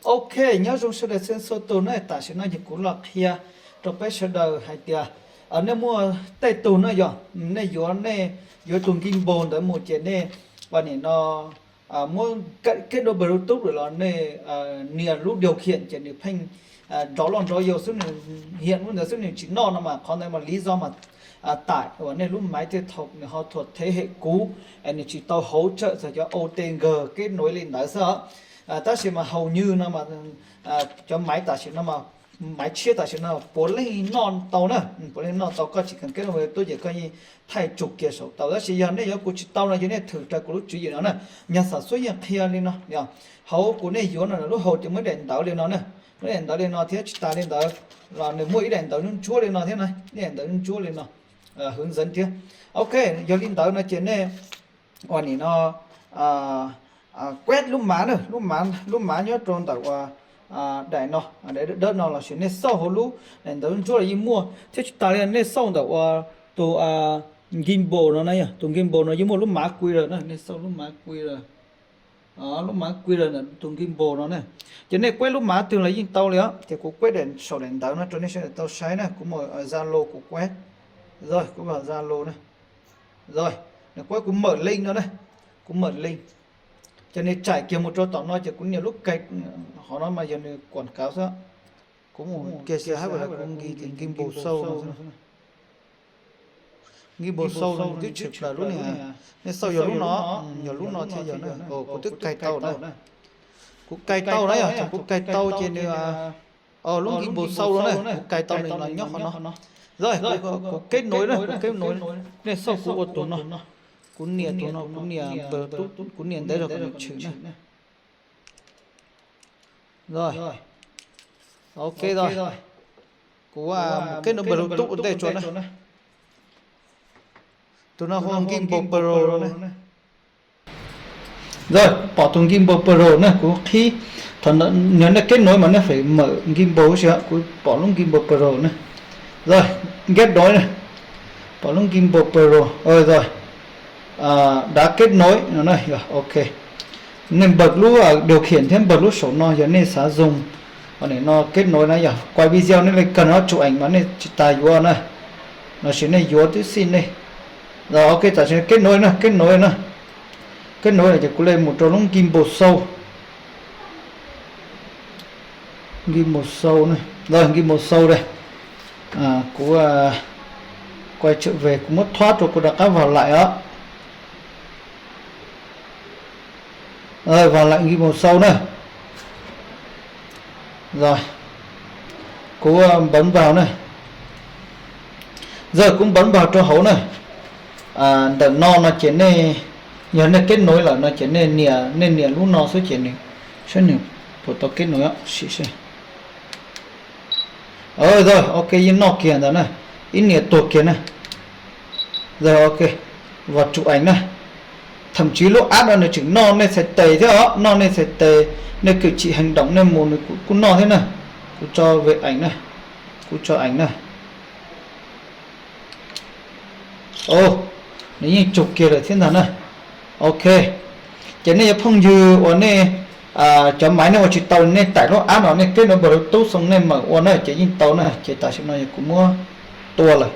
Ok, nyob zoo sawv daws txhua txhua tus na, tam sim no ces kuv los qhia rau peb sawv daws hais tias nej muaj tej tug na yog nej yuav, nej yuav tus gimbal ntawd mus ces nej ua nim no muab kết nối Bluetooth lawm los nej nias lub điều khiển ces nws pheej nrov loj nrov yau xwb, nws hiam lub ntawd xwb nws tsis noj no mas qhov ntawd mas lý do mas tải uas nej lub máy thiaj thaum nws ho thuộc thế hệ cũ, nws tsis tau hỗ trợ txog cov OTG kết nối li ntawd xwb. Tab sis mas hầu như no cov máy tam sim no, máy tshiab tam sim no puav leej noj tau na, puav leej noj tau, koj tsis cần kết nối Bluetooth ces koj yeej thaij tsum kiag saum tau. Tab sis yog nej yuav kuv tsis tau no ces nej thử raws kuv lub tswv yim no na. Nyag xam xuab yeej qhia li no, hauv kuv nej yuav no lub hauv ces muaj ib daim ntawv li no na, muaj ib daim ntawv li no thiab tsis tas li ntawd los nws muaj ib daim ntawv ntsuab ntsuab li no thiab na, ib daim ntawv ntsuab li no, hướng dẫn thiab. Ok, yog li ntawd no ces nej ua nim no quét lub mav na, lub mav nyob rau ntawm ua daim no, daim dawb dawb no lossis nej xauj hauv lub daim ntawv ntsuab los yeej muaj thiab tsis tas li, nej xauj ntawm ua tus gimbal no na, yog tus gimbal no yeej muaj lub mav QR na, nej xauj lub mav QR, lub mav QR ntawm tus gimbal no na. Ces nej quét lub mav twg los yeej tau li os, ces kuv quét daim saum daim ntawv no rau nej sawv daws tau saib na, kuv mus Zalo kuv quét, rồi kuv vào Zalo na, rồi nws quét kuv mở link no na, kuv mở link. Ces nws tải kiag mus rau tom no ces kuv nias lub cài, qhov no mas yog nws quảng cáo xwb, kuv mus kiag xwb hab kuv nki gimbal xauj no xwb. Gimbal xauj no nws twb tshwm plaws lub niag, nej xauj yog lub no, yog lub no thiab yog na, kuv twb cài tau na. Kuv cài tau na, yog thaum kuv cài tau ces nws, lub gimbal xauj no na, kuv cài tau nws los nyob qhov no. Rồi kuv kết nối na, kuv kết nối, nej xauj kuv ua tus no, kuv nias tus no, kuv nias npawg tub, kuv nias ntev rau kom nws tshwm na. Rồi, ok rồi, kuv mus kết nối Bluetooth ua ntej tso na. Tus no hu Gimbal Pro no na. Rồi kuv pom tus Gimbal Pro na, kuv qhib, thaum nws nej kết nối mas nej phải mở Gimbal si, kuv pom lub Gimbal Pro na. Rồi, kết nối na, pom lub Gimbal Pro, rồi đã kết nối no na, ok. Nej npawg lub điều khiển thiab npawg lub saum no yog nej xav dùng, no kết nối na, yog quay video nej li kawg no chụp ảnh mas nej tsis tas yuav na, lossis nej yuav tib si nej. Rồi ok, tam sim kết nối na, kết nối na. Kết nối lawm ces kuv li mus rau lub Gimbal Show. Gimbal Show na, Gimbal Show đây. Kuv quay trở về, kuv muab thoát rau kuv rov qab vào lại os. Vào lại Gimbal Show na. Rồi kuv bấm vào na. Giờ kuv bấm vào rau hauv na. Ntawm no no ces nej, yog nej kết nối lawm no ces nej nias, nej nias lub no xwb ces nws, saib nws puas tau kết nối sim seb. Rồi ok, yeej noj kiag ntawd na, ib nias tuag kiag na. Rồi ok, vào chụp ảnh na. Thậm chí lub app no nws tseem noj nej txhais tes thiab os, noj nej txhais tes, nej cử chỉ hành động nej mus nws kuj noj thiab na. Kuv tso về ảnh na, kuv tso ảnh na. Nws yeej tsug kiag lawm thiab ntag na. Ok, ces nej yuav phooj ywg uas nej, cov maiv nej ua tsis tau, nej tải lub app no nej kết nối Bluetooth xoo nej mawm ua na ces yeej tau na. Ces tam sim no yog kuv muab tua lawm.